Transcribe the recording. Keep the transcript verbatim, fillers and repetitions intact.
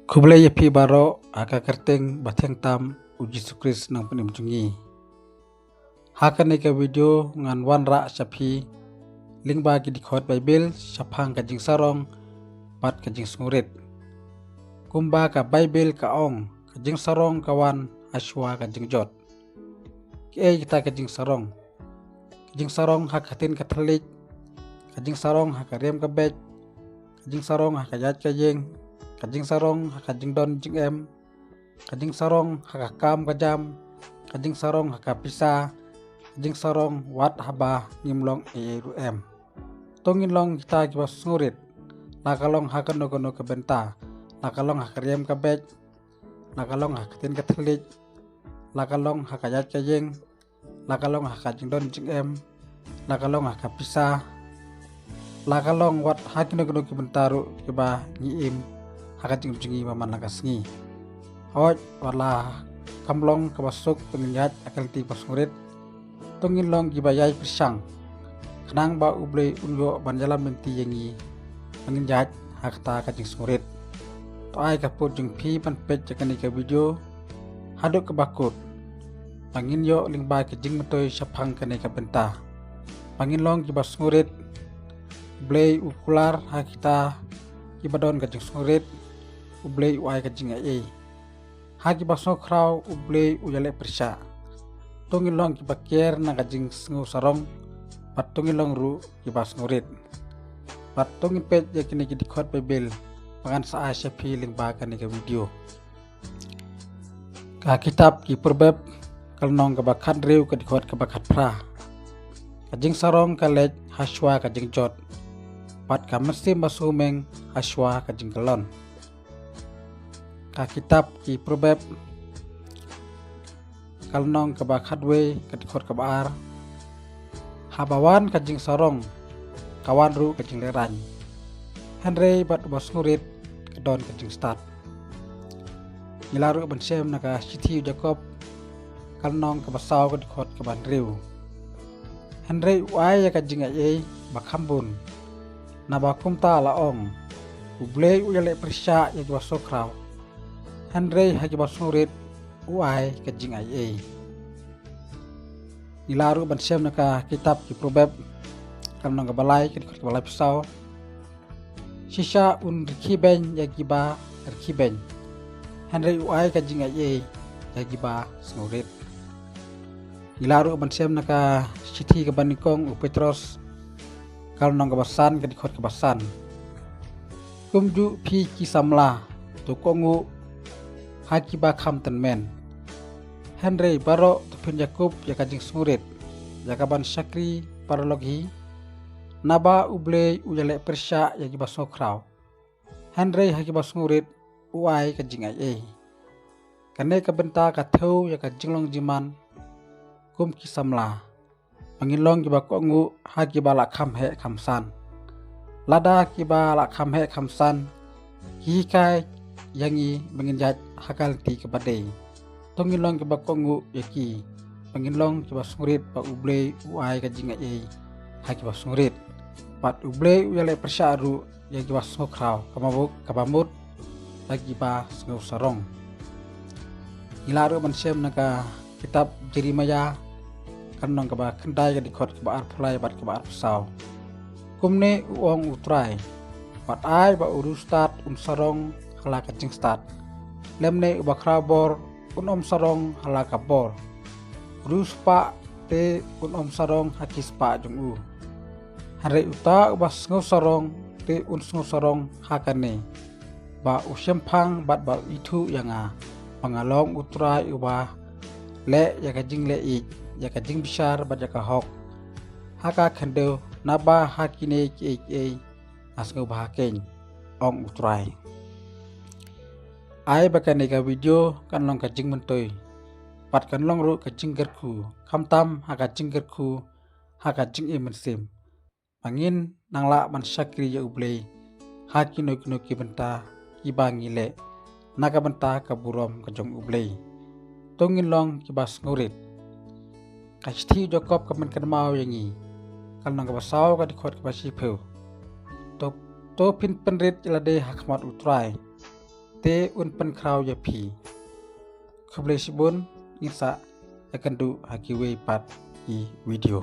Khublei ïa phi baroh ha ka kyrteng ba thiang tam u Jisu Khrist nongpynim jong ngi. Ha kane ka video ngan wanrah sha phi lyngba ki dkhot Baibl shaphang ka jingsarong bad ka jingsngewrit. Kumba ka Baibl ka ong, ka jingsarong ka wan hashwa ka jingjot. Kaei kata ka jingsarong? Ka jingsarong ha ka ktien ka thylliej, ka jingsarong ha ka riam ka beit, ka jingsarong ha ka ïaid ka ïeng, ka jingsarong ha ka jingdon jingem, ka jingsarong ha ka kam ka jam, ka jingsarong ha ka pisa, ka jingsarong wat haba ngim long ei ei ruh em. To ngin long kita kiba sngewrit, la ka long ha kano kano ka bynta, la ka long ha ka riam ka beit, la ka long ha ka ktien ka thylliej, la ka long ha ka ïaid ka ïeng, la ka long ha ka jingdon jingem, la ka long ha ka pisa, la ka long wat ha kino kino ki bynta ruh kiba ngi im ha ka jingim jong ngi ba man la ka sngi. Hooid, wat la kam long kaba suk ba ngin ïaid ha ka lynti ba sngewrit, to ngin long kiba ïai pyrshang khnang ba U Blei un ïoh ban ïalam lynti ïa ngi ba ngin ïaid ha kata ka jingsngewrit. To ai ka pud jong phi ban peit ïa kane ka video haduh kaba kut ba ngin ïoh lyngba ka jingmyntoi shaphang kane ka bynta. Ba ngin long kiba sngewrit, U Blei u kular ha kita kiba don ka jingsngewrit, U Blei u ai ka jingaiei. Ha kiba sngewkhraw U Blei u ïaleh pyrshah. To ngin long kiba kiar na ka jingsngewsarong bad to ngin long ruh kiba sngewrit. Bad to ngin peit ïa kine ki dkhot Baibl ba ngan sa ai sha phi lyngba kane ka video. Ka kitab ki Proverb ka lynnong kaba khathynriew ka dkhot kaba khatphra. Ka jingsarong ka leit hashwa ka jingjot, bad ka mynsiem ba sngewmeng hashwa ka jingkyllon. Ka kitab ki Proverb ka lynnong kaba khatwei ka dkhot kaba ar. Haba wan ka jingsarong ka wan ruh ka jinglehrain, hynrei bad uba sngewrit ka don ka jingstad. Ngi lah ruh ban shem na ka shithi u Jakob ka lynnong kaba saw ka dkhot kaba hynriew. Hynrei u ai ïa ka jingaiei ba kham bun. Naba kumta la ong, U Blei u ïaleh pyrshah ïa kiba sngewkhraw, hynrei ha kiba sngewrit u ai ka jingaiei. Ngi lah ruh ban shem na ka kitab ki Proverb ka lynnong kaba lai ka dkhot kaba laiphew saw. Shisha un rkhie beiñ ïa kiba rkhie beiñ, hynrei u ai ka jingaiei ïa kiba sngewrit. Ngi lah ruh ban shem na ka shithi kaba nyngkong u Petros ka lynnong kaba san ka dkhot kaba san. Kumjuh phi ki samla, to kohnguh ha kiba kham tymmen. Hynrei baroh to phin ïakup ïa ka jingsngewrit ïa kaban shakri paralok hi. Naba U Blei u ïaleh pyrshah ïa kiba sngewkhraw, hynrei ha kiba sngewrit u ai ka jingaiei. Kane ka bynta ka thew ïa ka jinglong jingman kum ki samla, ba ngin long kiba kohnguh ha kiba la kham heh kham san. Lada kiba la kham heh kham san ki hikai ïa ngi ba ngin ïaid ha ka lynti kaba dei, to ngin long kiba kohnguh ïa ki. Ba ngin long kiba sngewrit ba U Blei u ai ka jingaiei ha kiba sngewrit, bad U Blei u ïaleh pyrshah ruh ïa kiba sngewkhraw, kaba mut, kaba mut ïa kiba sngewsarong. Ngi lah ruh ban shem na ka kitab Jeremaïa ka lynnong kaba khyndai ka dkhot kaba arphew lai bad kaba arphew saw. Kumne u ong U Trai, wat ai ba u riewstad un sarong ha la ka jingstad, lymne uba khrawbor un ym sarong ha la ka bor. U riewspah te un ym sarong ha ki spah jong u. Hynrei uta uba sngewsarong te un sngewsarong ha kane, ba u shemphang bad ba u ithuh ïa nga, ba nga long U Trai uba leh ïa ka jingleh ïeit, ïa ka jingbishar bad ïa ka hok ha ka khyndew, naba ha kine kiei kiei nga sngewbha keiñ, ong U Trai. Ai ba kane ka video kan long ka jingmyntoi bad kan long ruh ka jingkyrkhu, khamtam ha ka jingkyrkhu ha ka jingim mynsiem, ba ngin nang lah ban shakri ïa U Blei ha kino kino ki bynta kiba ngi leh na ka bynta ka burom ka jong U Blei. To ngin long kiba sngewrit. Ka shithi u Jakob ka pynkynmaw ïa ngi ka lynnong kaba saw ka dkhot kaba shiphew. To, to phin pynrit ïa lade ha khmat U Trai, te un pynkhraw ïa phi. Khublei shibun, ngin sa ïakynduh ha kiwei pat ki video.